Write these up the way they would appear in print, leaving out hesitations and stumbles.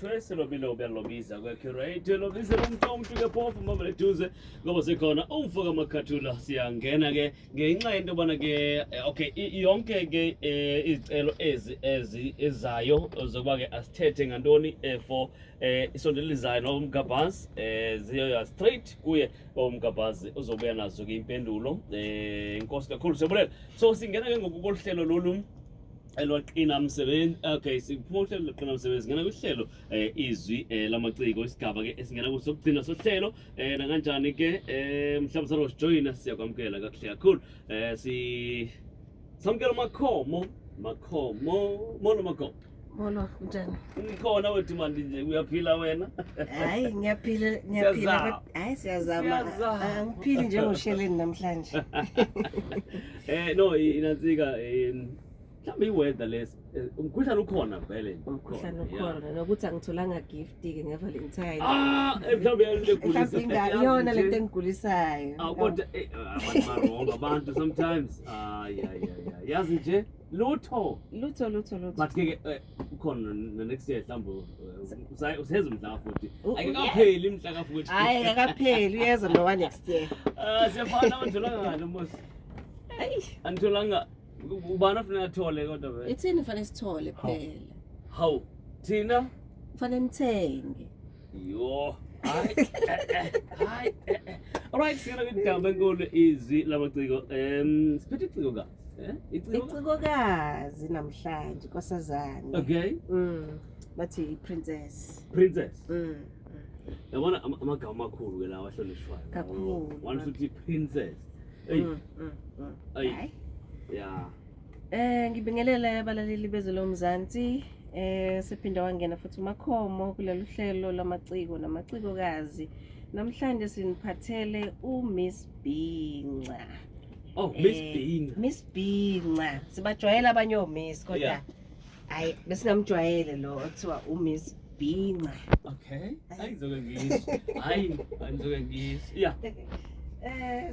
Tracy lobilo uyalobiza kwe-curate lobizela umntu ke phofu mama leduze ngoba sekhona umfo kamakhathula. Siyangena ke ngenxa yento yobana ke okay, yonke ke izicelo ezi ezayo zokuba ke asithethe ngantoni for isonto elizayo nomgabhazi, ziyoya straight kuye umgabhazi, uzobuya nazo ke impendulo. Inkosi kakhulu, siyabulela. So singena ke ngoku kolu hlelo lolu elwaqina msebenzi. Okay, siphuma uhlelo lwaqina msebenzi, ngena kwihlelo izwi lamaciko, isigaba ke esingena kuso sokugcina sohlelo. Nakanjani ke, mhlawumbe sarosijoyina, siyakwamukela kakuhle kakhulu. Si samukela uMakhomo. Makhomo, molo Makhomo. Molo, kunjani? Ngikhona wethu manje nje, uyaphila wena? Hayi, ngiyaphila, ngiyaphila. Siyazama. Hayi, siyazama. Siyazama. Angiphili njengosheleni namhlanje. No, inansika, mhlawumbe i-weather lesi, umkhuhlane ukhona vele. Umkhuhlane ukhona, nokuthi angitholanga gift ke nge-Valentine. Ah, mhlawumbe into egulisa. Mhlawumbe iyona lento engigulisayo. Awu kodwa abantu ba-wrong, abantu sometimes. Ay ay ay, yazi nje lutho. Lutho, lutho, lutho. But ke ukhona no next year mhlawumbe, useza umhla futhi. Ayikapheli imhla ka futhi. Hayi, akakapheli, uyeza no wa next year. Ah, siyafana, angitholanga ngalo mos. Hayi. Angitholanga, ubani ofuna athole kodwa vele? Ithini, fanele sithole phela. Hawu, thina Fanele nithenge. Yo, hayi, hayi. Alright, singena kwindaba enkulu, izwi lamaciko. Siphethe icikokazi. Eh? Iciko. Icikokazi namhlanje, nkosazane. Okay. Bathi i-princess. Princess. Yabona amagama amakhulu ke lawa ahlonishwayo. Kakhulu. One futhi princess. Hey, Ay. Hayi. Yeah. Ngibingelele abalaleli bezwe lomzansi. Siphinde wangena futhi uMakhomo kulolu hlelo lamaciko namacikokazi. Namhlanje siniphathele uMiss Binca. Oh, Miss Binca. Miss Binca. Sibajwayela abanye oMiss kodwa hayi, besingamjwayele lo othiwa uMiss Binca. Okay. Hayi, ngizoke ngizwe. Hayi, ngizoke ngizwe. Yeah.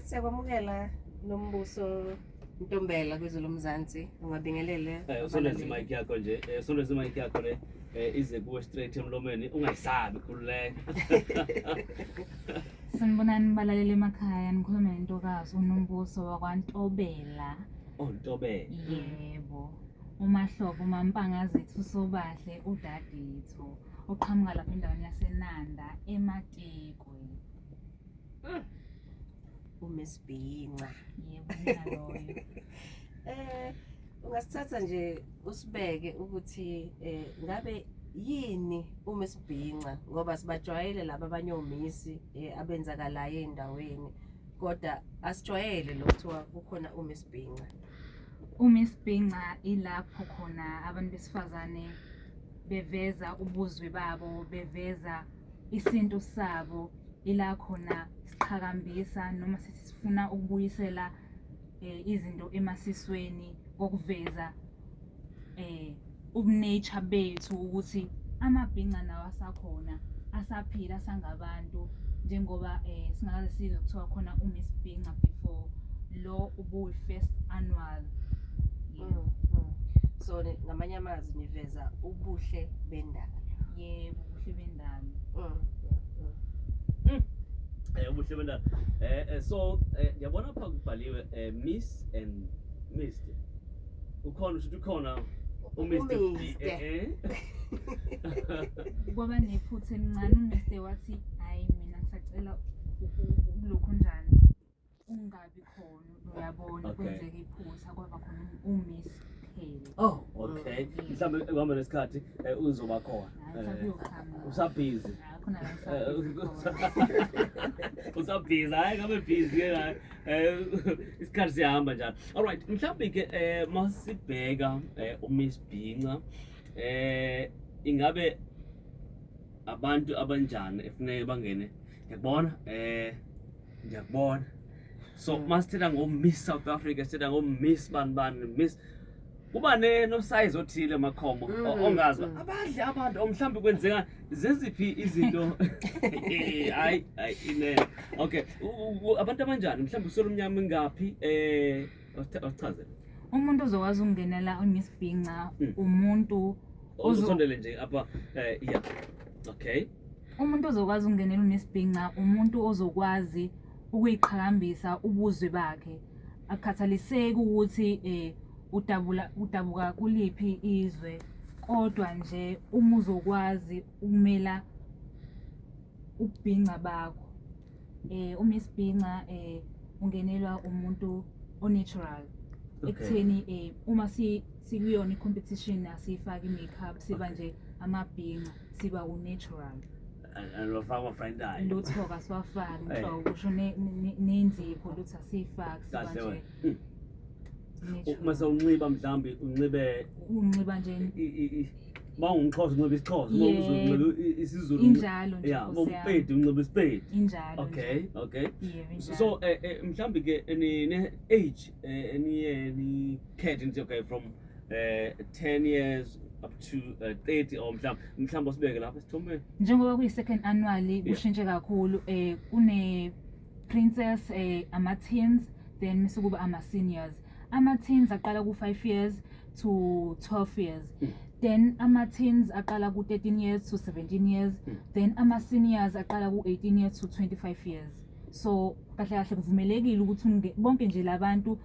Siyakwamukela nombuso Ntombela kwizwe lomzansi. Ungabingelele. Usondeze imic yakho nje. Usondeze imic yakho le, ize kuwe straight emlomeni. Ungayisabi, khululeka. Sanibonani balaleli emakhaya, nikhuluma nentokazi uNombuso wakwaNtobela. Oh, Ntobela. Yebo. Umahlobo uMampangazethu Sobahle udadethu oqhamuka lapha endaweni yaseNanda eMatikwe. uMiss Binca. Yebo, mina loyo. Ungasithatha nje usibeke ukuthi ngabe yini uMiss Binca, ngoba sibajwayele laba abanye oMiss abenzakalayo ey'ndaweni, kodwa asijwayele lo kuthiwa kukhona uMiss Binca. UMiss Binca ilapho khona abantu besifazane beveza ubuzwe babo, beveza isintu sabo, ila khona siqhakambisa noma sithi sifuna ukubuyisela izinto emasisweni kokuveza ubunature bethu, ukuthi amabhinca nawo asakhona, asaphila, asangabantu, njengoba singakaze sizwe kuthiwa khona uMiss Binca before lo ubuyi first annual. Yebo. So ngamanye amazwi niveza ubuhle bendalo. Yebo, ubuhle bendalo. Ubuhle bendalo. So ngiyabona lapha kubhaliwe Miss and Mr. Ukhona, usho ukhona uMr. B. uMr. Kwaba nephutha elincane, uMr wathi hayi, mina ngisacela ukulokhu njani ungabi khona, uyabona. Kwenzeka iphutha, kwaba khona uMiss kuphela. Oh, okay. Mhlawumbe ekuhamba nesikhathi uzoba khona. Hayi, mhlawumbe uyoqhamuka. Usabhizi. Hayi, khona la ngisabhizi khona. Usabhizi, hayi, ngabe busy ke hayi. Isikhathi siyahamba njalo. Alright, mhlawumbe ke masibheka uMiss Binca, ingabe abantu abanjani efuneke bangene? Ngiyakubona, ngiyakubona. So masithetha ngo Miss South Africa, sithetha ngo Miss bani bani, Miss kuba ne no size othile, Makhomo, ongazi abadli abantu or mhlawumbe kwenzeka zeziphi izinto. Hayi hayi, ine okay, abantu abanjani mhlawumbe usola umnyama ingaphi, awuchazele. Umuntu ozokwazi ukungenela uMiss Binca umuntu Usondele nje apha, yeah. Okay. Umuntu ozokwazi ukungenela uMiss Bhinca umuntu ozokwazi ukuyiqhakambisa ubuzwe bakhe, akukhathaliseki ukuthi udabuka kuliphi izwe, kodwa nje uma uzokwazi ukumela ububhinca bakho. UMiss Bhinca ungenelwa umuntu o-natural ekutheni uma sikuyona i-competition asiyifaki i-makeup, siba nje amabhinca, siba u-natural. Alofaka friend. Lutho kasiwafaki nhlobo, kusho nenzipho lutho asiyifaki, siba nje uma sewunxiba mhlawumbe unxibe unxiba nje uma ungumXhosa unxiba isiXhosa, uma umZulu unxiba isiZulu, injalo nje, yeah, uma umpedi unxiba isipedi, injalo. Okay, okay. So mhlawumbe ke ne age eniye nikhethe nje, okay, from 10 years up to 30 or mhlawumbe sibeke lapha isithombe. Njengoba kuyi second annual kushintshe kakhulu, kune princess, ama teens, then mase kuba ama seniors. Ama teens aqala ku 5 years to 12 years. Then ama teens aqala ku 13 years to 17 years. Then ama seniors aqala ku 18 years to 25 years. So kahle kahle kuvumelekile ukuthi bonke nje labantu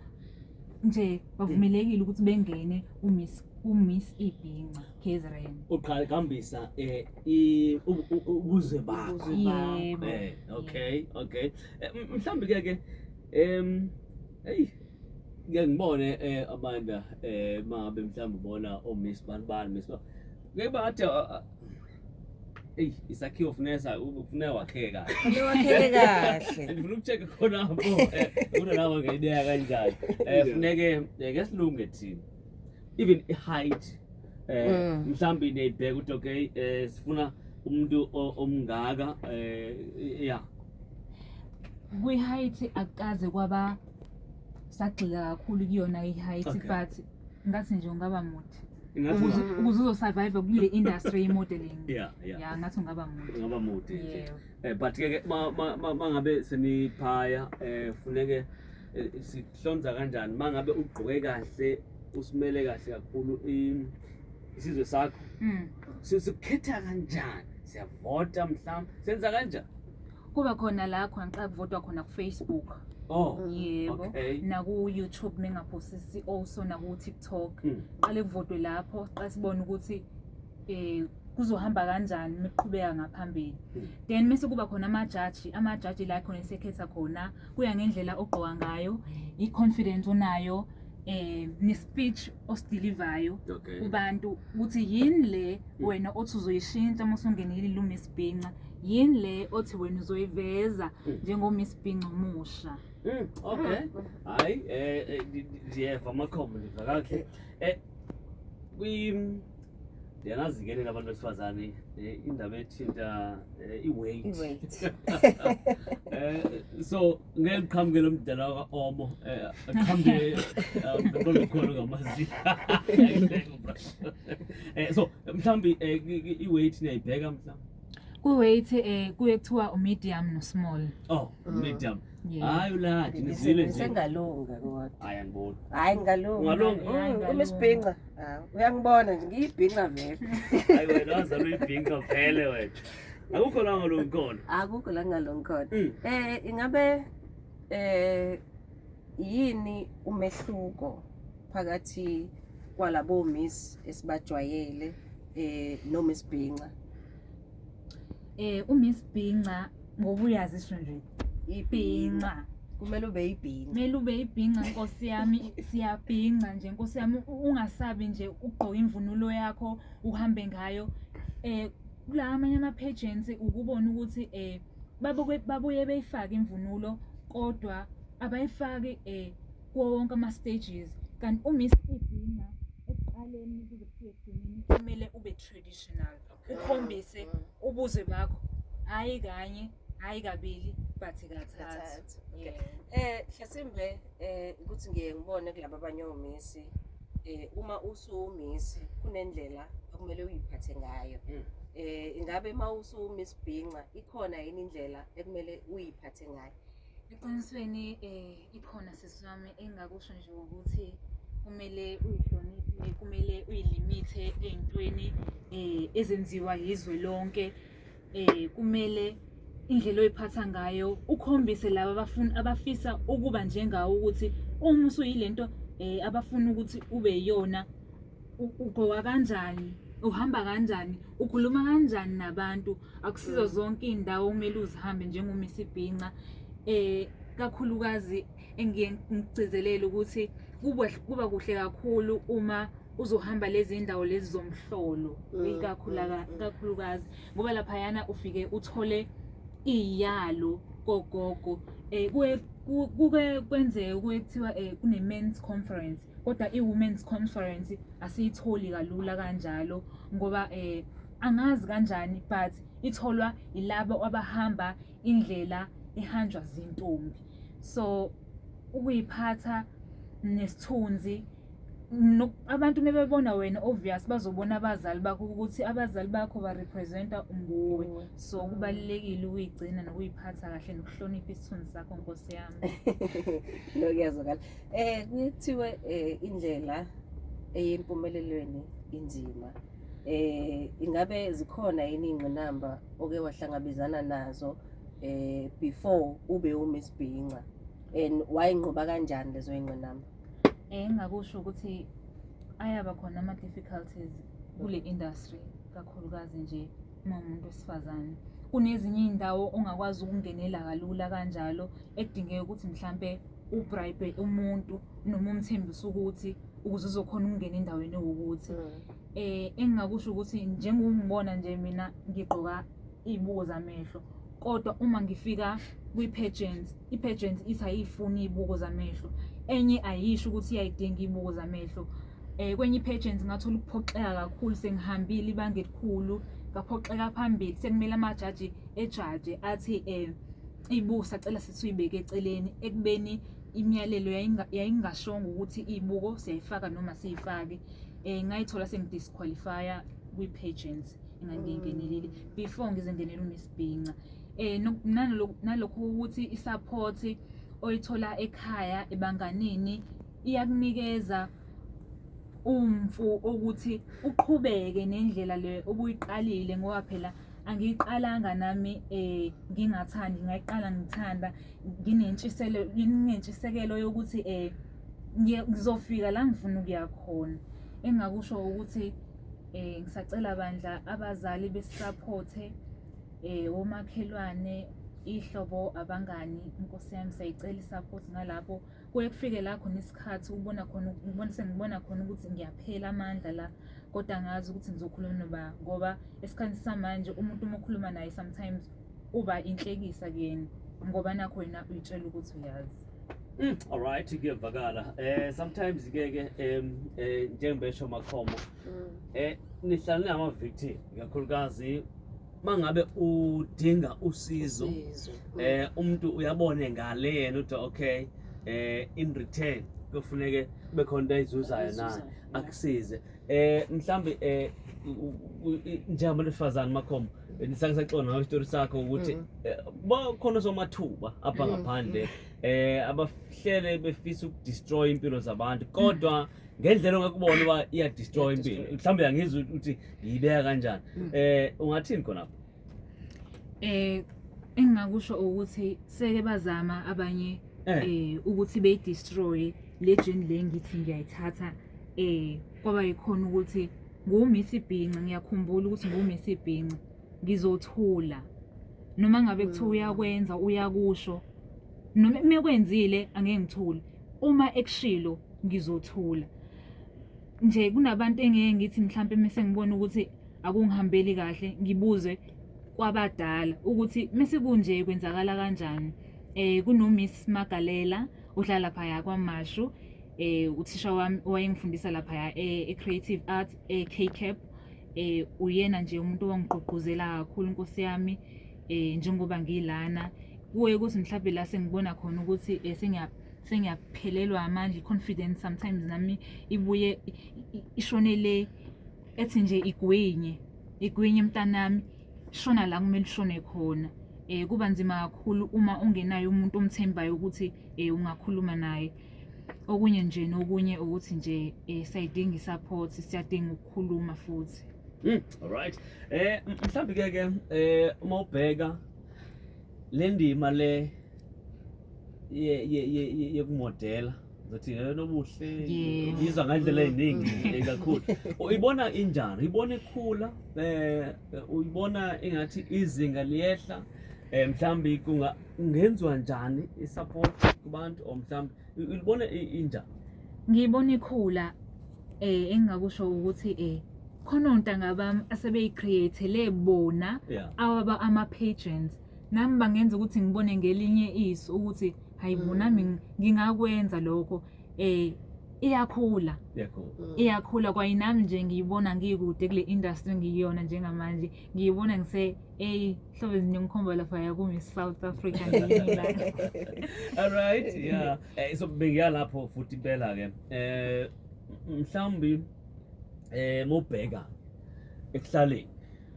nje bavumelekile ukuthi bengene uMiss Ibhinca KZN. Uqhakambisa ubuzwe bakho. Yebo. Okay, okay. Mhlawumbe ke hey ngeke ngibone Amanda mangabe mhlawumbe ubona oMiss bani Miss ngeke bathi hey isakhiwo funeka ufuneka wakheke kahle. Wakheke kahle. Ngifuna ukuchecka khona lapho kunalabo ngayibeka kanjani. Funeke ngesilungu thina. Even i-height mhlawumbe niyibheka ukuthi okay sifuna umuntu omngaka yeah. Kwi-height akukaze kwaba sagxila kakhulu kuyona i-height, but ngathi nje ungaba mude ukuze uzosurvive kule industry ye-modeling. Yeah, yeah. Yeah, ngathi ungaba mude. Ungaba mude nje. But ke mangabe seniphaya funeke sihlonza kanjani mangabe ugqoke kahle usimele kahle kakhulu isizwe sakho? Sikhetha kanjani? Siyavota mhlawumbe, senza kanjani? Kuba khona la khona xa kuvotwa khona ku Facebook. Oh, yebo. Okay. Naku YouTube mengaphosisi, also naku TikTok. Qale kuvotwe lapho, qale sibone ukuthi kuzohamba kanjani miqhubeka ngaphambili. Then mase kuba khona amajaji la khona esekhetha khona kuya ngendlela ogqoka ngayo, i-confidence onayo, ne-speech osidelivayo kubantu ukuthi yini le wena othi uzoyishintsha uma usungenile uMiss Bhinca, yini le othi wena uzoyiveza njengoMiss Bhinca omusha. Okay. Hayi ndiyeva amakhombo, ndiva kakuhle. Ndiyanazi ke nina abantu besifazane indaba ethinta i-weight. So ngeke uqhamuke lo mdala ka-Omo, aqhamuke qolo ngamazi. So mhlawumbe i-weight niyayibheka mhlawumbe? Ku-weight kuye kuthiwa u-medium no-small. Oh, medium. Hayi ulaji nizile nje. Sengalunga kodwa. Hayi angiboni. Hayi ngalunga. Ungalunga? UMiss Bhinca. Uyangibona nje ngiyibhinca vele. Hayi wena wazalwa uyibhinca vele wena. Akukho la ngalungi khona. Akukho la ngalungi khona. Ingabe yini umehluko phakathi kwalabo Miss esibajwayele noMiss Bhinca? uMiss Bhinca ngoba uyazisho nje ibhinca, kumele ube ibhinca, kumele ube ibhinca nkosi yami, siyabhinca nje nkosi yami, ungasabi nje ugqoka imvunulo yakho uhambe ngayo. Kula amanye ama pageants ukubona ukuthi babuye beyifake imvunulo kodwa abayifaki kuwo wonke ama stages. Kanti uMiss Ibhinca ekuqaleni kuze kufike ekugcineni kumele ube traditional, ukhombise ubuzwe bakho, hayi kanye hayi kabili but kathathu. Hlasimbe ukuthi ngiye ngibone kulabo abanye oMiss, uma usuMiss kunendlela okumele uyiphathe ngayo. Ingabe uma usuMiss Bhinca ikhona yini indlela ekumele uyiphathe ngayo? Eqinisweni ikhona sisi wami, engakusho nje ukuthi kumele uyihloniphe, kumele uyilimithe ey'ntweni ezenziwa yizwe lonke. Kumele indlela oyiphatha ngayo ukhombise laba abafuna abafisa ukuba njengawe ukuthi uma usuyilento abafuna ukuthi ube yiyona, ugqoka kanjani, uhamba kanjani, ukhuluma kanjani nabantu. Akusizo zonke iy'ndawo okumele uzihambe njengoMiss Ibhinca. Kakhulukazi engiye ngigcizelele ukuthi kuba kuhle kakhulu uma uzohamba lezi ndawo lezi zomhlolo, ikakhulukazi ngoba laphayana ufike uthole iy'yalo kogogo. Kuke kwenzeke kuye kuthiwa kune-men's conference, kodwa i-women's conference asiyitholi kalula kanjalo ngoba angazi kanjani, but itholwa yilabo abahamba indlela ehanjwa zintombi. So ukuyiphatha nesithunzi, abantu mebebona wena, obvious bazobona abazali bakho, ukuthi abazali bakho ba-representa nguwe. So kubalulekile ukuyigcina nokuyiphatha kahle nokuhlonipha isithunzi sakho, nkosi yami. No, kuyazwakala. Kuthiwe indlela eyempumelelweni inzima. Ingabe zikhona yini iy'ngqinamba oke wahlangabezana nazo before ube uMiss Bhinca, and wayinqoba kanjani lezo y'ngqinamba? Engingakusho ukuthi ayaba khona ama-difficulties kule industry, kakhulukazi nje uma umuntu wesifazane. Kunezinye iy'ndawo ongakwazi ukungenela kalula kanjalo, ekudingeka ukuthi mhlampe u-bribe umuntu noma umthembise ukuthi ukuze uzokhona ukungena endaweni ewukuthi. Engingakusho ukuthi njengokungibona nje mina ngigqoka iy'buko zamehlo, kodwa uma ngifika kwi-pageant, i-pageant ithi ayiyifuni iy'buko zamehlo, enye ayisho ukuthi iyayidinga iy'buko zamehlo. Kwenye i-pageant ngathola ukuphoxeka kakhulu, sengihambile ibanga elikhulu, ngaphoxeka phambili, sekumele amajaji ejaje athi iy'buko sacela sithi uyibeke eceleni, ekubeni imiyalelo yayingashongo ukuthi iy'buko siyayifaka noma siyifake. Ngayithola sengi-disqualify-a kwi-pageant engangiyingenelile before ngize ngenele uMiss Bhinca. Nalokhu ukuthi i-support oyithola ekhaya, ebanganini, iyakunikeza umfu ukuthi uqhubeke nendlela le obuyiqalile, ngoba phela angiyiqalanga nami ngingathandi, ngayiqala ngithanda, nginentshisekelo yokuthi ngizofika la ngifuna ukuya khona. Engingakusho ukuthi ngisacela bandla abazali besi-supporte, omakhelwane, ihlobo, abangani, inkosi yami, siyayicela i-support ngalapho. Kuye kufike la khona isikhathi ubona khona, ubona sengibona khona ukuthi ngiyaphela amandla la, kodwa ngazi ukuthi ngizokhuluma noba, ngoba esikhathini samanje umuntu uma ukhuluma naye sometimes uba inhlekisa kuyena, ngoba nakho wena uyitshela ukuthi uyazi. Alright, kuyevakala. Sometimes ke ke njengoba Makhomo, nihlala ningama victim, kakhulukazi mangabe udinga usizo. Usizo. Umuntu uyabone ngale yena uthi okay, in return kufuneke kube khona into ayizuzayo naye, Ayizuzayo, akusize. Mhlambe njengabantu besifazane, Makhomo, nisake saxoxa nawe isitori sakho ukuthi bakhona somathuba apha ngaphandle abahlele befisa uku-destroy impilo zabantu, kodwa ngendlela ongakubona uba iya-destroy impilo. Iya-destroy. Mhlawumbe uyangizwa ukuthi ngiyibeka kanjani. Ungathini khonapho? Engingakusho ukuthi seke bazama abanye ukuthi beyi-destroy le journey le ngithi ngiyayithatha, kwaba yikhona ukuthi nguMiss Bhinca, ngiyakhumbula ukuthi nguMiss Bhinca, ngizothula noma ngabe kuthiwa uyakwenza uyakusho, noma mekwenzile angeke ngithule, uma ekushilo ngizothula nje. Kunabantu engeke ngithi mhlampe mase ngibona ukuthi akungihambeli kahle ngibuze kwabadala ukuthi mase kunje kwenzakala kanjani. Kuno Miss Magalela ohlala lapha kwaMashu, uthisha wami owayengifundisa lapha e-Creative Art e-KCAP. Uyena nje umuntu owangigqugquzela kakhulu, inkosi yami, njengoba ngilana kuye ukuthi mhlawumbe la sengibona khona ukuthi sengiyaphelelwa amandla, i-confidence sometimes nami ibuye ishone le, ethi nje igwinye igwinye mntanami, shona la kumele ushone khona. Kuba nzima kakhulu uma ungenayo umuntu omthembayo ukuthi ungakhuluma naye. Okunye nje nokunye ukuthi nje siyayidinga i-support, siyadinga ukukhuluma futhi. All right. Mhlawumbe ke uma ubheka le ndima le ye ye ye yekumodela, zothi nobuhle, izwa ngandlela eziningi kakhulu. Uyibona injani? Uyibona ikhula? Uyibona engathi izinga liyehla? Mhlambi kunga kungenziwa njani i-support kubantu, or mhlambi uyibona injani? Ngiyibona ikhula. Engingakusho ukuthi khona ontanga bami asebeyi-create-ele bona awaba ama-pageants, nami bangenza ukuthi ngibone ngelinye iso ukuthi hayi bo, nami ngingakwenza lokho. Iyakhula. Iyakhula. Iyakhula. Kwayinami nje ngiyibona ngikude kule industry ngiyona njengamanje, ngiyibona ngise ey hlobo ezinye lapha ku-Miss South Africa ngelinye ilanga. All right, yeah. So bengiya lapho futhi impela ke. Mhlawumbi mobheka ekuhlaleni,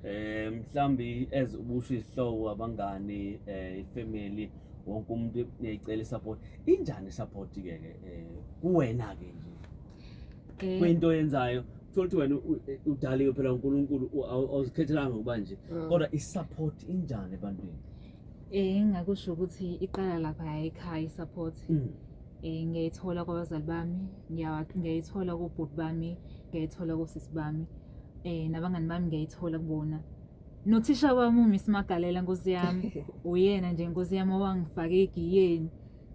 mhlawumbi as ubusho izihlobo, abangani, ifamily, wonke umuntu uyayicela isupport. Injani isupport ke ke kuwena ke nje kwinto oyenzayo? Thola ukuthi wena udaliwe phela uNkulunkulu, awuzikhethelanga ukuba nje, kodwa isupport injani ebantwini? Engingakusho ukuthi iqala lapha ekhaya i-support. Ngiyayithola kwabazali bami, ngiyayithola kobhuti bami, ngiyayithola kosisi bami, nabangani bami ngiyayithola kubona. Nothisha wami uMiss Magalela, nkosi yami, uyena nje nkosi yami owangifaka egiyeni.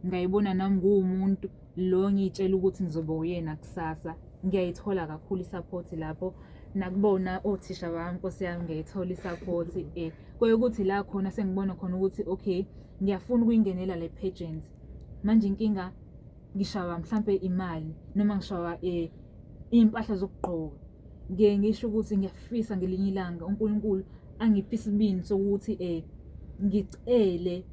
Ngayibona nami nguwumuntu lo ngiyitshela ukuthi ngizoba uyena kusasa. Ngiyayithola kakhulu i-support lapho. Nakubona othisha bami, nkosi yami, ngiyayithola i-support. Kweyukuthi la khona sengibona khona ukuthi okay, ngiyafuna ukuyingenela le pageant. Manje inkinga ngishawa mhlampe imali noma ngishawa iy'mpahla zokugqoka. Ngiye ngisho ukuthi ngiyafisa ngelinye ilanga uNkulunkulu angiphe isibindi sokuthi ngicele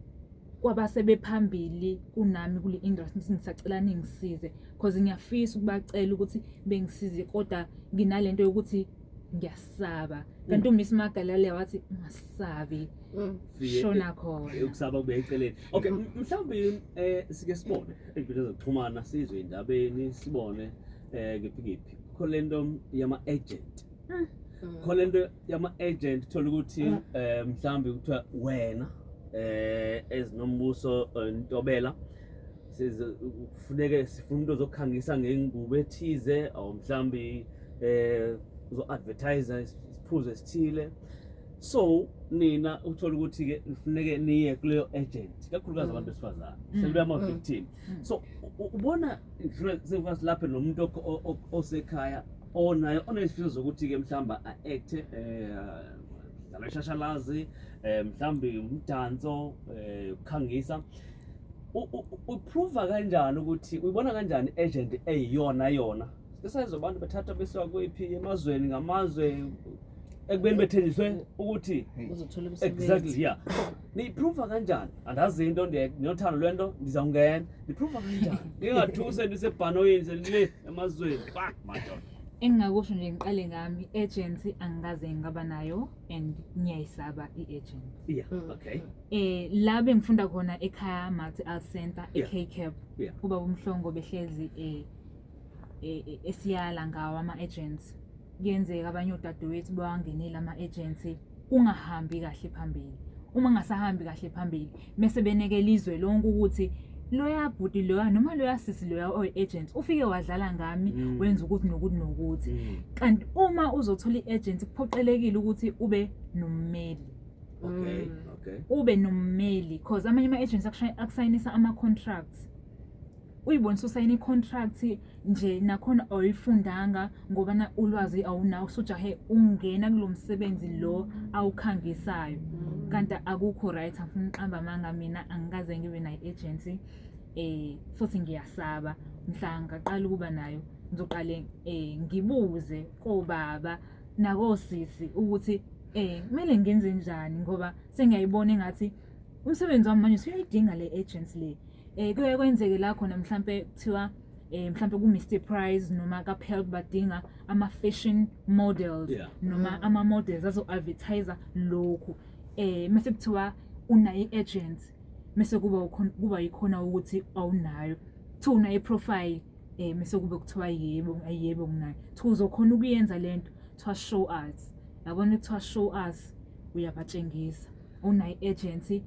kwabasebephambili kunami kule industry, ngithi ngisacela ningisize, cause ngiyafisa ukubacela ukuthi bengisize, kodwa nginalento yokuthi ngiyasaba. Kanti uMiss Magalale wathi ungasabi, shona khona. Ukusaba kube eceleni. Okay, mhlawumbe sike sibone ey'nkundleni zokuxhumana, sizwe ey'ndabeni, sibone kephi kephi kho lento yama-agent, kho lento yama-agent, thola ukuthi mhlawumbe kuthiwa wena ezinombuso Ntobela, kufuneke sifuna umuntu ozokhangisa ngengubo ethize, or mhlawumbe uzo-advertise isiphuzo esithile. So nina uthola ukuthi-ke kufuneke niye kuleyo agent, kakhulukazi abantu besifazane selibe ama-victim. So ubona ngifuna sefuna silaphe nomuntu osekhaya onayo onezifiso zokuthi-ke mhlawumbe a-acte, dlala ishashalazi, mhlawumbe umdanso, ukukhangisa. Uprova kanjani ukuthi uyibona kanjani agent eyiyona yona? Sesayizwa abantu bethatha besiwa kwephi emazweni ngamazwe ekubeni bethenjiswe ukuthi uzothola umsebenzi. Exactly, yeah. Niyiprova kanjani? Andazi into, ndinothando lwento, ndizawungena. Niprova kanjani ningathuse ndisebhanoyini selile emazweni? Ba madoda. Engingakusho nje, ngiqale ngami, agency angikaze ngaba nayo and ngiyayisaba i-agent. La bengifunda khona ekhaya Multi Art Center, e-K-Cap, ubaba uMhlongo behlezi esiyala ngawo ama-agents. Kuyenzeka abanye odadewethu bawangenile ama-agency, kungahambi kahle phambili. Uma ngasahambi kahle phambili, mese benekela izwe lonke ukuthi loya bhuti loya noma loya sisi loya oyi-agent ufike wadlala ngami, wenza ukuthi nokuthi nokuthi. Kanti uma uzothola i-agency, kuphoqelekile ukuthi ube nommeli. Ube nommeli, cause amanye ama-agents akusayinisa ama-contracts, uyibonisa usayina i-contract nje, nakhona awuyifundanga ngoba na ulwazi awunawo, usujahe ungena kulo msebenzi lo awukhangisayo, kanti akukho right. Angifuna uqamba amanga, mina angikaze ngibe nayo i-agency, futhi ngiyasaba. Mhla ngaqala ukuba nayo, ngizoqale ngibuze kobaba nakosisi ukuthi kumele ngenze njani, ngoba sengiyayibona engathi umsebenzi wami manje usuyayidinga le agency le. Kuye kwenzeke la khona mhlambe kuthiwa mhlambe ku Mr Price noma ka Pelt badinga ama fashion models noma ama models azo advertise lokhu, mase kuthiwa unayo i-agent, mase kuba kuba yikhona ukuthi awunayo, kuthiwa unayo i-profile, mase kube kuthiwa yebo, ayebo nginayo, kuthiwa uzokhona ukuyenza lento, kuthiwa show us. Yabona, kuthiwa show us, uyabatshengisa. Unayo i-agency,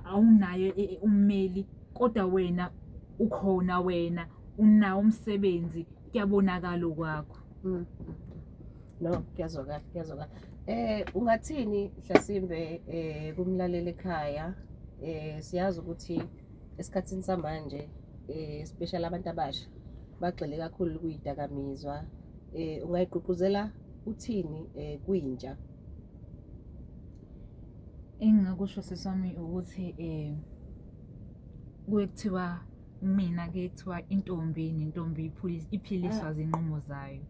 awunayo ummeli, kodwa wena ukhona, wena unawo umsebenzi, kuyabonakala okwakho. No, kuyazwakala, kuyazwakala. Ungathini mhlasimbe kumlaleli ekhaya? Siyazi ukuthi esikhathini samanje, especially abantu abasha bagxile kakhulu kuyidakamizwa. Ungayigqugquzela uthini kwintsha? Engingakusho, siswami, ukuthi kuye kuthiwa, mina ke kuthiwa intombi nentombi iphiliswa zinqumo zayo.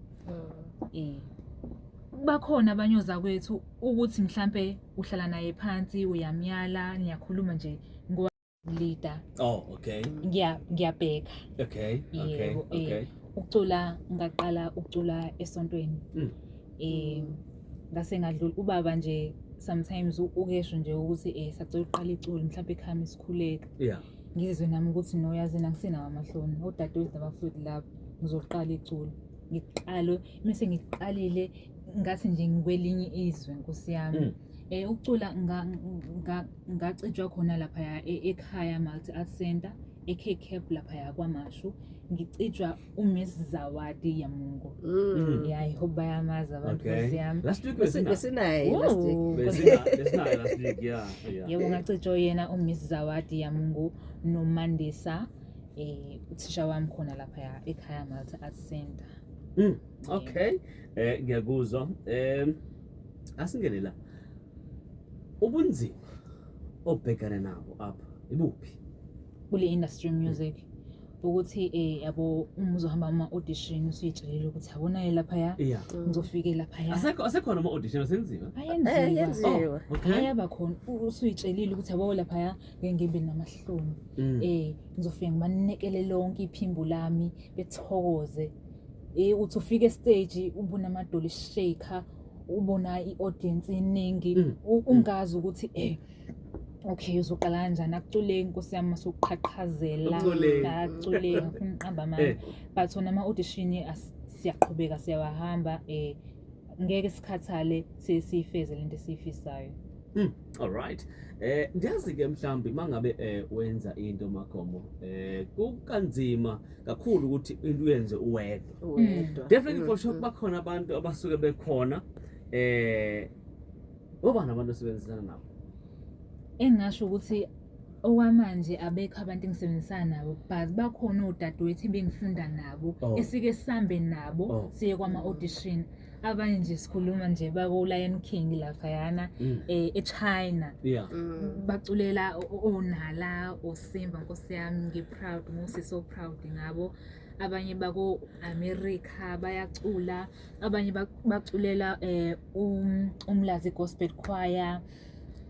Bakhona abanye ozakwethu ukuthi mhlambe uhlala naye phansi, uyamyala, niyakhuluma nje ngoba leader. Oh, okay. Ngiyabheka. Yebo, Ukucula, ngaqala ukucula esontweni. Ngase ngadlula ubaba nje, sometimes ukesho nje ukuthi sacela uqala iculo mhlawumbe ekhaya isikhuleka. Ngizwe nami ukuthi no, yazi angisinawo amahloni. Odadewethu nabafowethu lapho, ngizoqala iculo. Ngiqale, mase ngiqalile ngathi nje ngikwelinye izwe, Nkosi yami. Ukucula ngacijwa khona lapha ekhaya Multi Art Center eKCAP lapha kwaMashu, ngicijwa uMiss Zawadi Yamungo. Yeah, I hope bayamazi abantu, Nkosi yami. Last week Besinaye last week. Oh. Besinaye last week, yeah. Yebo, ngacijwa yena uMiss Zawadi Yamungu noMandisa, uthisha wami khona lapha ekhaya Multi Art Center. Okay. Ngiyakuzwa. Asingene la. Ubunzima obhekana nabo apha ibuphi? Kule industry music ukuthi yabo, uma uzohamba ama audition usuyitshelile ukuthi yabona lapha ya ngizofike lapha ya. Asekhona ama audition asenziwa? Ayenziwa. Yenziwa. Oh, okay. Ayaba khona, usuyitshelile ukuthi yabo lapha ya ngeke ngibe namahloni. Ngizofika ngibanekele lonke iphimbo lami bethokoze. Uthi ufike stage ubona amadolo shaker, ubona iaudience iningi, ungazi ukuthi okay, uzoqala kanjani akuculeki, Nkosi yami, masuqhaqhazela. Akuculeki. Akuculeki, ngifuna uqamba amanga. But wona ama audition siyaqhubeka siyawahamba, ngeke sikhathale, sesiyifeze lento esiyifisayo. All right. Ndiyazi ke mhlambi mangabe wenza into, Makhomo, kukanzima kakhulu ukuthi into uyenze uwedwa. Uwedwa. Definitely, for sure bakhona abantu abasuke bekhona, obani abantu osebenzisana nabo? Engingasho ukuthi okwamanje abekho abantu engisebenzisana nabo, but bakhona odadewethu ebengifunda nabo, esike sambe nabo, siye kwama-audition. Abanye nje sikhuluma nje bako-Lion King laphayana, e-China. Baculela oNala, oSimba, Nkosi yami, ngi-proud, ngusi so proud ngabo. Abanye bako-America bayacula, abanye baculela Umlazi Gospel Choir.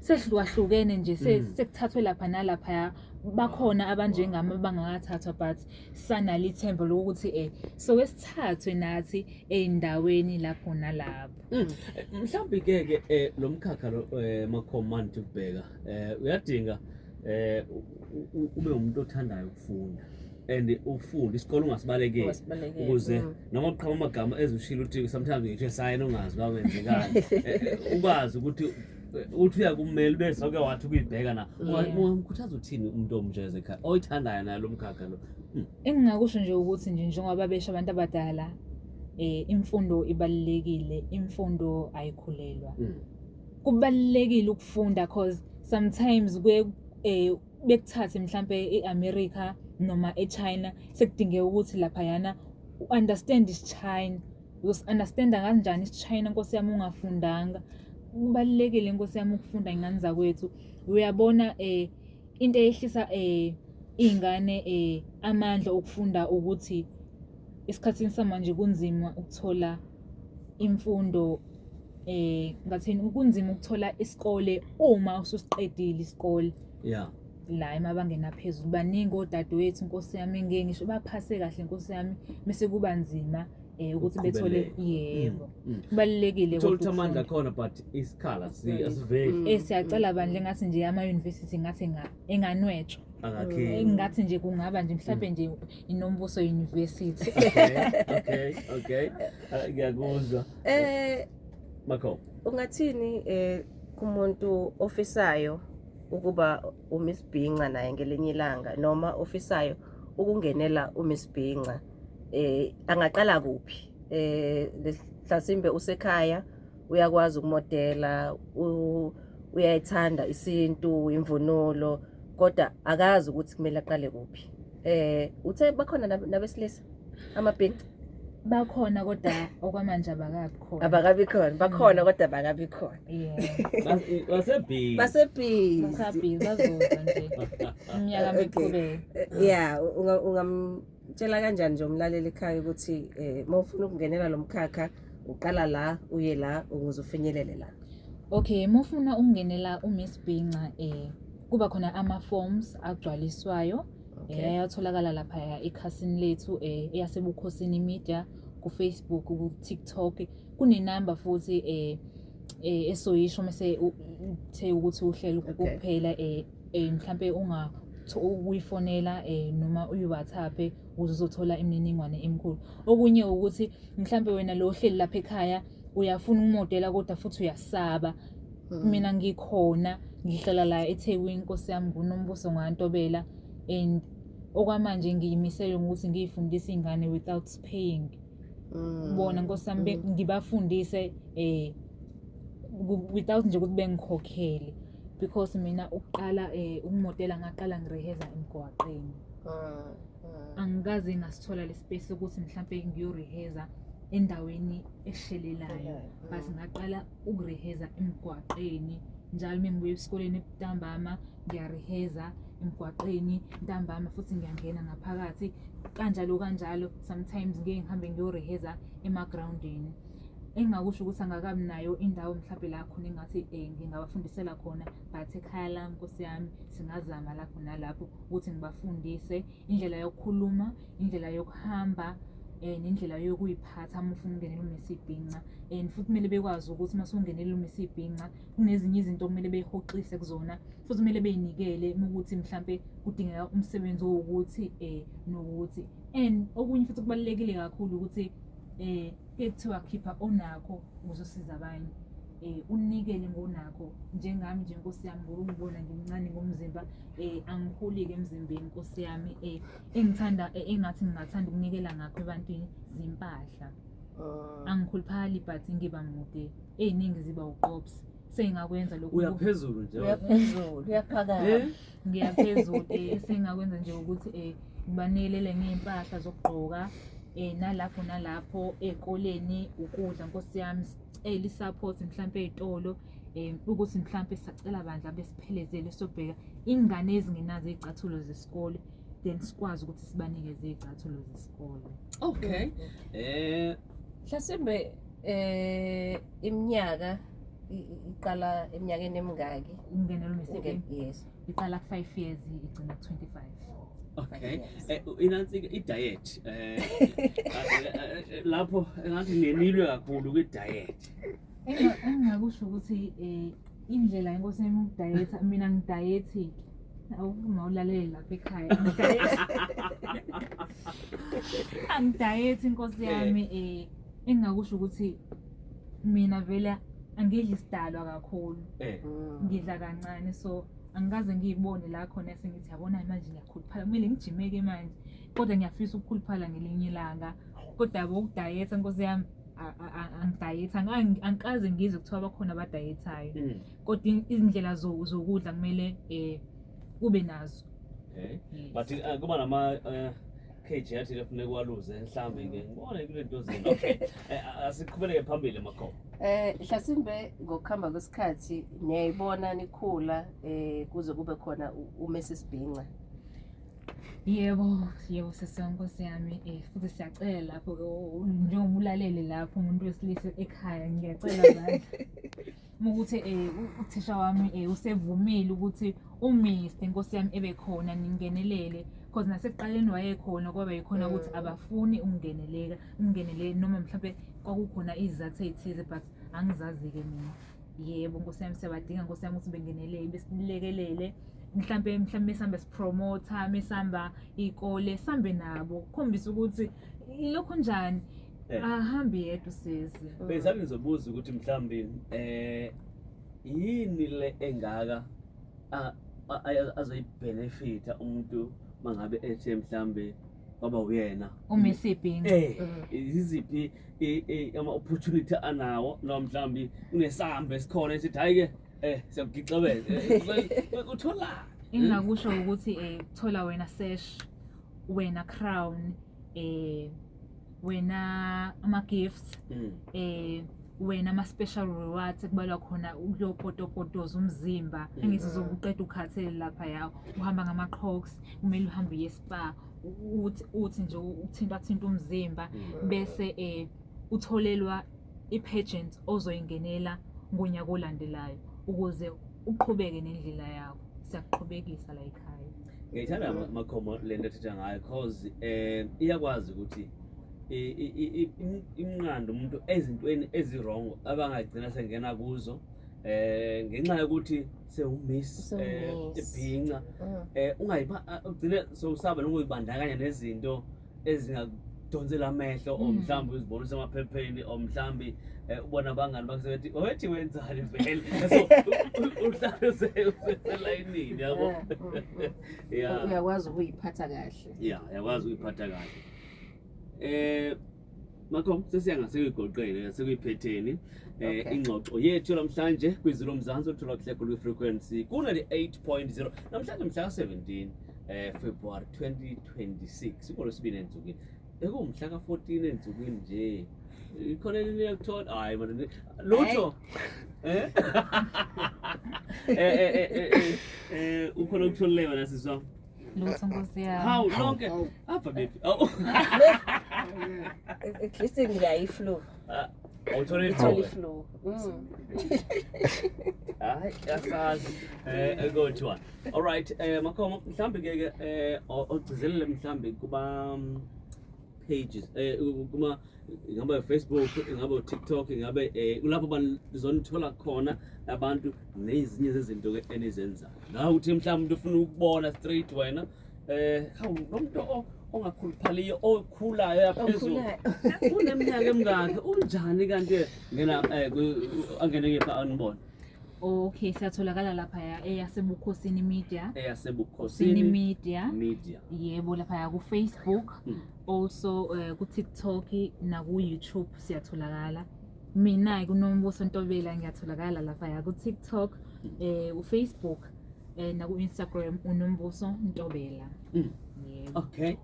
Sehlukahlukene nje, sekuthathwe lapha nalapha, bakhona abanjengami abangakathathwa, but sanalo ithemba lokuthi soke sithathwe nathi ey'ndaweni lapho nalapho. Mhlawumbe ke ke lo mkhakha lo, Makhomo, manje ukubheka uyadinga ube umuntu othandayo ukufunda and ufunde isikole, ungasibalekeli. Ungasibalekeli. Ukuze noma uqhama amagama ezushilo uthi sometimes ngisho esayini ungazi uba kwenzekani, ukwazi ukuthi uthi uyakumela bese oke wathi ukuyibheka na. Ungamkhuthaza uthini umuntu omusha ezekhaya oyithandayo naye lo mkhakha lo? Engingakusho nje ukuthi nje njengoba besho abantu abadala, imfundo ibalulekile, imfundo ayikhulelwa. Kubalulekile ukufunda cause sometimes kuye bekuthathe mhlambe eAmerica noma eChina, sekudingeka ukuthi lapha yana u-understand isiChina. Uzos-understanda kanjani isiChina, Nkosi yami, ungafundanga? Kubalulekile, Nkosi yami, ukufunda, ingane zakwethu. Uyabona, into eyehlisa iy'ngane amandla okufunda ukuthi esikhathini samanje kunzima ukuthola imfundo, ngathini, kunzima ukuthola isikole uma ususiqedile isikole. La emabangeni aphezulu baningi odadewethu, Nkosi yami, engeke ngisho baphase kahle, Nkosi yami, bese kuba nzima ukuthi bethole. Ukuqhubeleka. Yebo. Kubalulekile Uthola kodwa ukuthi amandla ukufunda. akhona but isikhala asiveli. Siyacela bandla, engathi nje ama-university ngathi enganwetshwa. Angakhiwe. Engathi nje kungaba nje mhlawumbe nje iNombuso University. Okay. Ngiyakuzwa. Makho. Ungathini kumuntu ofisayo ukuba uMiss Bhinca naye ngelinye ilanga, noma ofisayo ukungenela uMiss Bhinca, angaqala kuphi? Mhlasimbe usekhaya, uyakwazi ukumodela, uyayithanda isintu, imvunulo, kodwa akazi ukuthi kumele aqale kuphi. Uthe bakhona nabesilisa amabhinca? Bakhona, kodwa okwamanje abakabi khona. Abakabi khona, bakhona kodwa abakabi khona. Yeah. Basebhizi. Basebhizi. Basabhizi, bazoza nje iminyaka miqhubeka. Yeah, ungamtshela kanjani nje umlaleli ekhaya ukuthi uma ufuna ukungenela lo mkhakha uqala la uye la ukuze ufinyelele la? Okay, uma ufuna ukungenela uMiss Bhinca, kuba khona ama forms agcwaliswayo. Ayatholakala lapha ekhasini lethu, eyasebukhosini media ku Facebook, ku TikTok. Kunenamba futhi esoyisho mase uthe ukuthi uhlelo kuphela, mhlambe unga ukuyifonela noma uyi-WhatsApp ukuze uzothola imininingwane emikhulu. Okunye ukuthi mhlambe wena lo hleli lapha ekhaya uyafuna ukumodela kodwa futhi uyasaba. Mina ngikhona, ngihlala la eThekwini, Nkosi yami, nguNombuso Ngantobela, and okwamanje ngiyimisele ukuthi ngiyifundise ingane without paying. Bona Nkosi yami, ngibafundise without nje ukuthi bengikhokhele, because mina ukuqala ukumodela ngaqala ngireheza emgwaqeni. Angikaze ngasithola le space ukuthi mhlambe ngiyoreheza endaweni eshelelayo, but ngaqala ukureheza emgwaqeni njalo. Uma ngibuya esikoleni ntambama ngiyareheza emgwaqeni, ntambama futhi ngiyangena ngaphakathi, kanjalo kanjalo. Sometimes ngike ngihambe ngiyoreheza emagrawundini. Engingakusho ukuthi angakabi nayo indawo mhlawumbe la khona engathi ngingabafundisela khona, but ekhaya lami, Nkosi yami, singazama lapho nalapho ukuthi ngibafundise indlela yokukhuluma, indlela yokuhamba, nendlela yokuyiphatha uma ufuna ukungenela uMiss Bhinca. And futhi kumele bekwazi ukuthi uma usungenela uMiss Bhinca kunezinye izinto okumele beyihoxise kuzona, futhi kumele beyinikele uma ukuthi mhlampe kudingeka umsebenzi owukuthi nokuthi. And okunye futhi kubalulekile kakhulu ukuthi kuye kuthiwa khipha onakho ukuze usize abanye, unikele ngonakho. Njengami nje, Nkosi yami, ngoba ungibona ngimncane ngomzimba, angikhuli-ke emzimbeni, Nkosi yami, engithanda engathi ngingathanda ukunikela ngakho ebantwini zimpahla. Angikhuluphali but ngiba mude, ey'ningi ziba uqops, sengingakwenza lokhu. Uyaphezulu nje. Uyaphezulu, uyaphakama. Ngiyaphezulu. Sengingakwenza nje ukuthi ngibanikelele ngey'mpahla zokugqoka, nalapho nalapho ey'koleni, ukudla, Nkosi yami, sicela i-support mhlampe ey'tolo, ukuthi mhlampe sisacela bandla besiphelezele sobheka ingane ezingenazo iy'cathulo zesikole, then sikwazi ukuthi sibanikeze iy'cathulo zesikole. Okay. Mhlasimbe iminyaka iqala eminyakeni emingaki? Ukungenela uMiss Bhinca? Yes. Iqala ku-5 years, igcina ku-25. Okay. Inansi i-diet, lapho engathi ngenilwe kakhulu kwi-diet. Engingakusho ukuthi indlela, inkosi yami, ukudayetha, mina ngidayethi awuma ulalele lapha ekhaya, angidayethi, inkosi yami. Engingakusho ukuthi mina vele angidli isidalwa kakhulu, ngidla kancane, so angikaze ngiyibone la khona sengithi yabona manje ngiyakhuluphala, kumele ngijimeke manje, kodwa ngiyafisa ukukhuluphala ngelinye ilanga. Kodwa yabo ukudayetha, nkosi yami, angidayethi, angikaze ngizwe kuthiwa bakhona abadayethayo, kodwa izindlela zokudla kumele kube nazo. Okay. Yes. But kuba nama kg athi kufuneka waluze mhlambe ke ngibone kule nto zini. Okay. Asiqhubeleke phambili, Makho. Hlasimbe ngokuhamba kwesikhathi niyayibona nikhula kuze kube khona uMrs Bhinca. Yebo, yebo sisi, nkosi yami, futhi siyacela lapho njengoba ulalele lapho umuntu wesilisa ekhaya, ngiyacela bandla. Ukuthi uthisha wami usevumile ukuthi uMr nkosi yami ebe khona, ningenelele, because nasekuqaleni wayekhona, kwaba yikhona ukuthi abafuni ukungeneleka, ukungenelele, noma mhlawumbe kwakukhona izizathu ey'thize, but angizazi-ke mina. Yebo, nkosi yami, siyabadinga, nkosi yami, ukuthi bengenelele, besilekelele, mhlambe mesambe sipromotha, mesamba iy'kole, sambe nabo kukhombisa ukuthi ilokhu njani. Ahambi yedwa usisi. Bese ngizobuza ukuthi mhlambi yini le engaka azoyibenefita umuntu mangabe ethe mhlambi kwaba uyena uMiss Ibhinca. Iziphi ama opportunity anawo, noma mhlambi unesambe esikhona esithi hayi ke siyakugixabeza, uthola? Engingakusho ukuthi thola wena sash, wena crown, wena ama gifts, wena ama special rewards ekubalwa khona ukuyopotopotoza umzimba. Engithi uzobuqeda ukhathele lapha yawo, uhamba ngama crocs, kumele uhambe uye spa, uthi nje ukuthinta thinta umzimba, bese utholelwa i-pageant ozoyingenela ngonyaka olandelayo ukuze uqhubeke nendlela yakho. Siyakuqhubekisa la ekhaya. Ngiyithanda, Makhomo, le nto ethetha ngayo, cause iyakwazi ukuthi imnqande umuntu ezintweni ezi-wrong abangagcina sengena kuzo ngenxa yokuthi sewumiss Usewumiss. ibhinca, ungayiba ugcine sowusaba nokuyibandakanya nezinto ezingakudonsela amehlo, or mhlawumbe uzibona usemaphepheni, or mhlawumbe ubona abangani bakho sebethi wethi wenzani vele, so uhlale uselayinini yabo. Yeah. Uyakwazi ukuyiphatha kahle. Yeah, uyakwazi ukuyiphatha kahle. Makho, sesiya ngasekuyigoqeni, sekuyiphetheni ingxoxo yethu namhlanje kwizwi lomzansi olutholwa kuhle kwi-frequency ku-98.0, namhlanje mhla ka-17 February 2026, ngolwesibini ensukwini ekuwumhla ka-14 ensukwini nje. Ikhona elinye yakuthola? Hayi man, lutho. Ukhona ukutholileyo wena, sisi wami? Lutho, nkosi yami. Hawu, lonke apha baby. Awu. At least nginayo i-flu. Awuthole Ngithole i-flu? i-flu. Hayi, asazi kothiwa. Alright, Makhomo, mhlambe ke ke ogcizelele mhlambe kuba pages, kuma ingabe Facebook, ingabe TikTok, ingabe kulapho banizonithola khona abantu nezinye zezinto ke enizenzayo. La uthi mhlawumbe umuntu ufuna ukubona straight wena, hawu, lo muntu ongakhuluphaliyo, okhulayo yaphezulu, Okhulayo. uneminyaka emingaki, unjani kanti, ngena angene kepha anibone. Okay, siyatholakala lapha eyasebukhosini Media. Eyasebukhosini Sini Media. Media. Yebo, lapha ku Facebook, also ku TikTok na ku YouTube siyatholakala. Mina kuNombuso Ntobela ngiyatholakala lapha ku TikTok, u Facebook, na ku Instagram, uNombuso Ntobela. Yebo. Okay,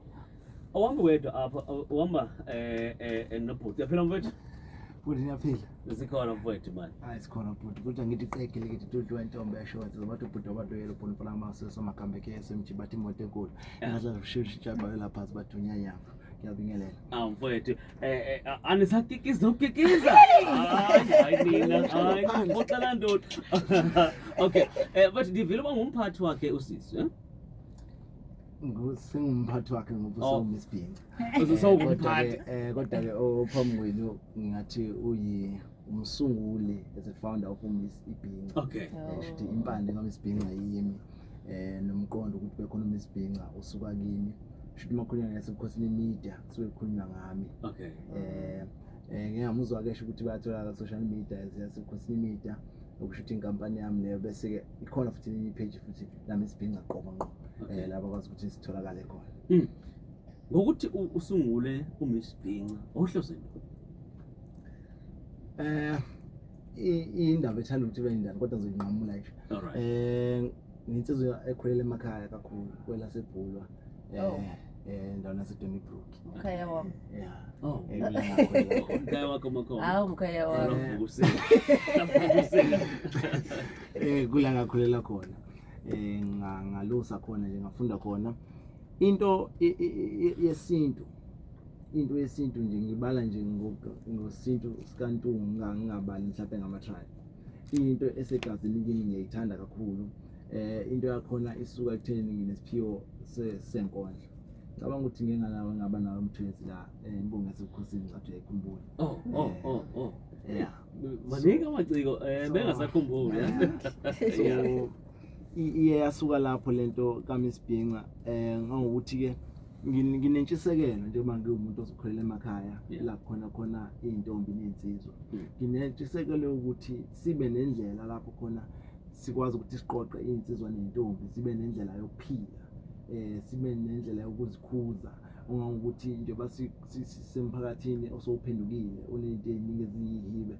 awuhambi wedwa apha, uhamba nobhuti. Uyaphila, mfowethu? Futhi niyaphila? Zikhona, mfowethu, mani. Hayi, sikhona bhuti, kodwa ngithi qegile, ngithi tudliwa intombi yashonse zabathi ubhuti wabantu yelo bhona amaseso amakambe ke SMG, bathi imoto enkulu ingathi shusha balela phansi, bathi unyanyapha. Ngiyabingelela. Ah, mfowethu, anisakikiza nokukikiza, hayi hayi nina, hayi, uxela ntoni? Okay, but ndivile uba ngumphathi wakhe usisi, eh? Sengumphathi wakhe ngoba Oh. usewuMiss Bhinca. Usewumphathi. Kodwa ke ophambi kwenu ngingathi uyi umsunguli, as a founder of uMiss Ibhinca. Shuthi impande kaMiss Bhinca yimi, nomqondo ukuthi bekhona uMiss Bhinca usuka kimi. Shuthi makhulunywa ngasebukhosini media kusuke kukhulunywa ngami. Ngiyamuzwa ke ukuthi bayatholakala ku social media yasebukhosini media, okusho ukuthi inkampani yami leyo, bese ke ikhona futhi elinye page futhi lami Sibhinca qobo ngqo, la bakwazi ukuthi sitholakale khona. Ngokuthi usungule uMiss Bhinca, ohlose ntoni? Indaba ethanda ukuthi ibe indaba, kodwa ngizoyinqamula nje. Nginsizwa ekhulela emakhaya kakhulu kwelasebhulwa, Oh. endaweni yaseDonnybrook. Mkhaya wami. Yeah. Oh. Kula ngakhulela khona. Mkhaya wakho, Makhomo? Hawu, mkhaya wami. Lavukusile. Lavukusile. Kula ngakhulela khona. Ngalusa khona nje, ngafunda khona. Into yesintu. Into yesintu nje, ngibala nje ngosintu sikaNtungu, ngingabali mhlawumbe ngama tribe. Into esegazini kimi ngiyayithanda kakhulu. Into yakhona isuka ekutheni nginesiphiwo senkondlo. Ngicabanga ukuthi ngike nganawe, ngaba nawe umthwezi la, imbongi yasebukhosini, ngathi uyayikhumbula. Oh. Yeah. Maningi amaciko, bengasakhumbuli. So iye yasuka lapho lento kaMiss Bhinca, ngokuthi ke Nginentshisekelo njengoba ngiwumuntu ozokhulela emakhaya la khona khona iy'ntombi ney'nsizwa. Nginentshisekelo yokuthi sibe nendlela lapho khona sikwazi ukuthi siqoqe iy'nsizwa ney'ntombi, sibe nendlela yokuphila, sibe nendlela yokuzikhuza, ungangokuthi njengoba sisemphakathini osowuphendukile oney'nto ey'ningi eziyihibe,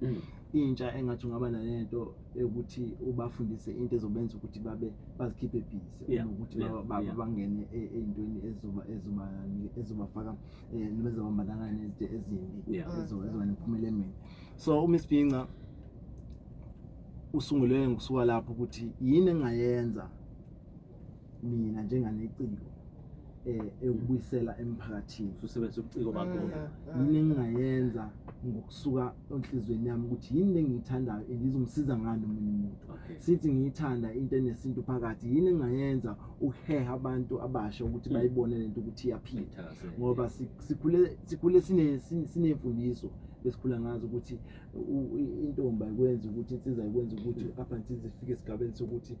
intsha engathi ungaba nalento yokuthi ubafundise into ezobenza ukuthi babe bazikhiphe busy, kunokuthi bangene ey'ntweni ezobafaka noma ezobambandakanya nezinto ezimbi ezoba nemiphumela emibi. So uMiss Bhinca usungulwe ngikusuka lapho ukuthi yini engayenza mina njenganeciko ekubuyisela emphakathini. Usebenzisa ubuciko bakho. Yini engingayenza ngokusuka enhliziyweni yami ukuthi yini engiyithandayo and izongisiza ngani omunye umuntu. Sithi ngiyithanda into enesintu phakathi, yini engingayenza ukuheha abantu abasha ukuthi bayibone lento ukuthi iyaphila. Ngoba sikhule sinemfundiso besikhula ngazo ukuthi intombi ayikwenzi ukuthi, insizwa ayikwenzi ukuthi up until zifike esigabeni sokuthi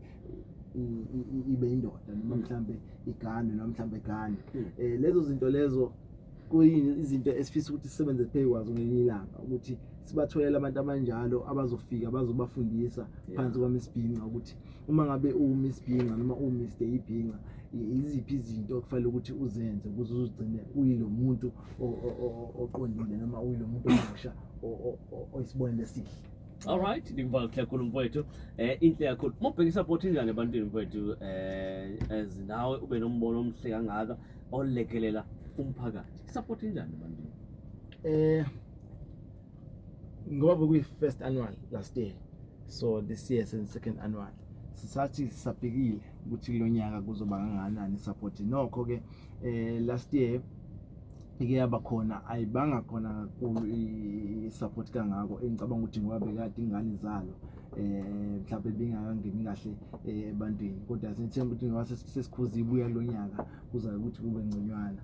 ibe indoda noma mhlambe igane noma mhlambe igane. Lezo zinto lezo kuyini izinto esifisa ukuthi sisebenze phezu kwazo ngelinye ilanga, ukuthi sibatholele abantu abanjalo abazofika bazobafundisa phansi kwaMiss Bhinca ukuthi uma ngabe uMiss Bhinca noma uMr Ibhinca, iziphi izinto okufanele ukuthi uzenze ukuze uzigcine uyilo muntu oqondile noma uyilo muntu omusha oyisibonelo esihle. All right, ndikuva kahle kakhulu mfowethu. Inhle kakhulu. Mawubheka isupport injani ebantwini mfowethu, as nawe ube nombono omhle kangaka olekelela umphakathi. Isupport injani ebantwini? Ngoba bekuyi first annual last year, so this year is second annual. Sisathi sisabhekile ukuthi kulonyaka kuzoba kangakanani support. Nokho ke last year ike yaba khona, ayibanga khona kakhulu i-support kangako. Engicabanga ukuthi ngoba bekade ingane zalo mhlawumbe bingakangeni kahle ebantwini, kodwa sithemba ukuthi ngoba sesikhuza ibuya lonyaka kuza ukuthi kube ngconywana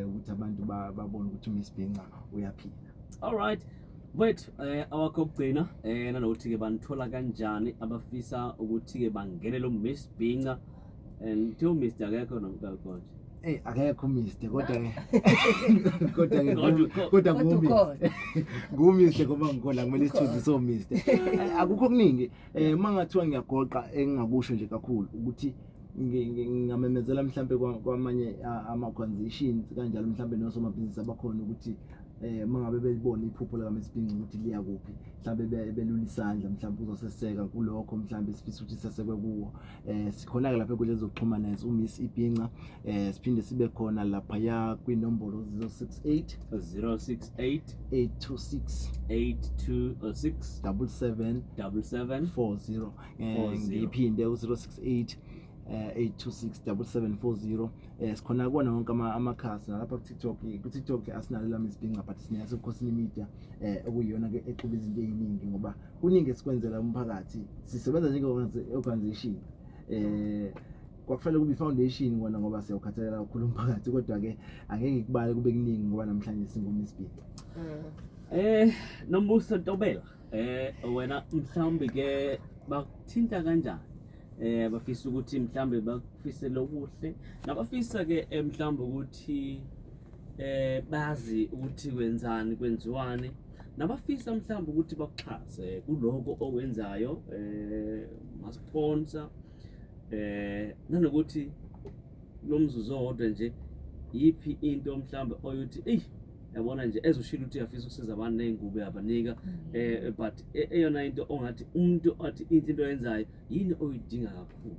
ukuthi abantu babone ukuthi uMiss Bhinca uyaphila. All right. Wait, awakho okugcina nanokuthi ke banithola kanjani abafisa ukuthi ke bangene lo Miss Bhinca, and to Mr akekho nomkakho nje. Ey, akekho Mr, kodwa ke kodwa nguMr ngoba ngikhona kumele isithunzi so Mr. Akukho okuningi uma ngathiwa ngiyagoqa engingakusho nje kakhulu ukuthi ngingamemezela mhlambe kwamanye ama-organizations kanjalo mhlambe nosomabhizinisi abakhona ukuthi uma ngabe belibona iphupho likaMiss Bhinca ukuthi liya kuphi, mhlambe belula isandla mhlambe uzoseseka kulokho mhlambe sifisa ukuthi sesekwe kuwo. Sikhona-ke lapha enkundleni zokuxhumana as uMiss Ibhinca, siphinde sibe khona laphaya kwinombolo 068 068 826 826 77 77 40. Ngiphinde u-068 826 7740. Sikhona kuwona wonke amakhasi nalapha ku-TikTok. Ku-TikTok asinalo la Miss Bhinca, but sineyasebukhosini media okuyiyona ke exuba izinto ey'ningi ngoba kuningi esikwenzela umphakathi. Sisebenza njenge-organization, kwakufanele kube i-foundation kona ngoba siyawukhathalela kakhulu umphakathi, kodwa-ke angeke ngikubale kube kuningi ngoba namhlanje singuMiss Bhinca. Nombuso Ntobela, wena mhlawumbe ke bakuthinta kanjani? Bafisa ukuthi mhlawumbe bakufisele okuhle, nabafisa ke mhlawumbe ukuthi bazi ukuthi kwenzani, kwenziwani, nabafisa mhlawumbe ukuthi bakuxhase kuloko okwenzayo, ma-sponsor, nanokuthi lo mzuzu owodwa nje yiphi into mhlawumbe oyuthi eyi yabona nje ezoshilo ukuthi uyafisa ukusiza abantu ney'ngubo yabanika, but eyona into ongathi umuntu athi inhle into oyenzayo yini oyidinga kakhulu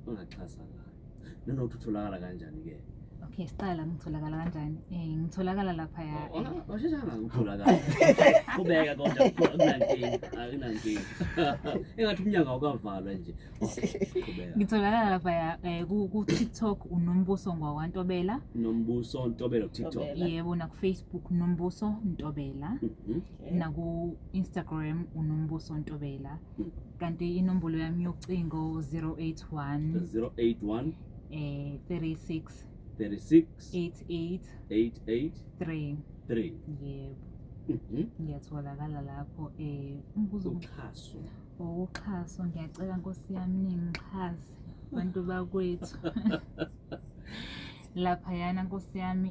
ongaxhasa ngayo, nanokuthi utholakala kanjani ke? Okay, siqala ngitholakala kanjani? Ngitholakala lapha ya. Washesha kangaka ukutholakala. Qhubeka kodwa akunankinga, akunankinga. Engathi umnyango awukavalwa nje. Qhubeka. Ngitholakala lapha ya ku TikTok uNombuso ngwakwaNtobela. Nombuso Ntobela ku TikTok. Yebo, na ku Facebook Nombuso Ntobela. Na ku Instagram uNombuso Ntobela. Kanti inombolo yami yocingo 081 081 36 36 88 88 3. 3. Yebo. Ngiyatholakala lapho. Umbuzo uxhaso. Uxhaso, ngiyacela Nkosi yami ningixhase bantu bakwethu. Laphayana nkosi yami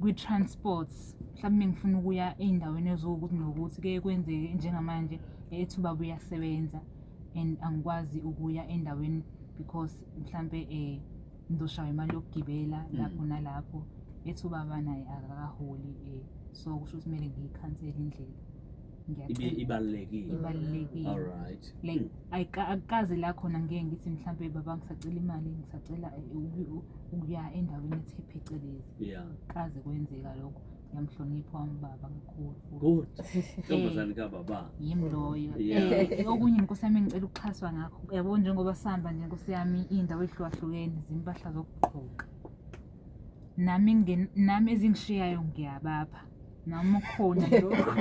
kwi-transport mhlawumbe ngifuna ukuya ey'ndaweni eziwukuthi nokuthi kuye kwenzeke njengamanje ethi ubaba uyasebenza and angikwazi ukuya endaweni because mhlampe ngizoshaya imali yokugibela lapho nalapho, ethi ubaba naye akakaholi so kusho ukuthi kumele ngiyikhansele indlela. Ngiyacela. Ibalulekile. Ibalulekile. All right. Like akukaze la khona ngeke ngithi mhlampe baba ngisacela imali, ngisacela ukuya endaweni ethe phecelezi. Kaze kwenzeka lokho. Ngiyamhlonipha wami baba kakhulu futhi. Good. Ntombazane kababa. Yimi loyo. Okunye nkosi yami ngicela ukuxhaswa ngakho. Yabo njengoba sihamba nje nkosi yami iy'ndawo ey'hlukahlukene zimpahla zokugqoka. Nami nami ezingishiyayo ngiyabapha. Nami ukhona lokho.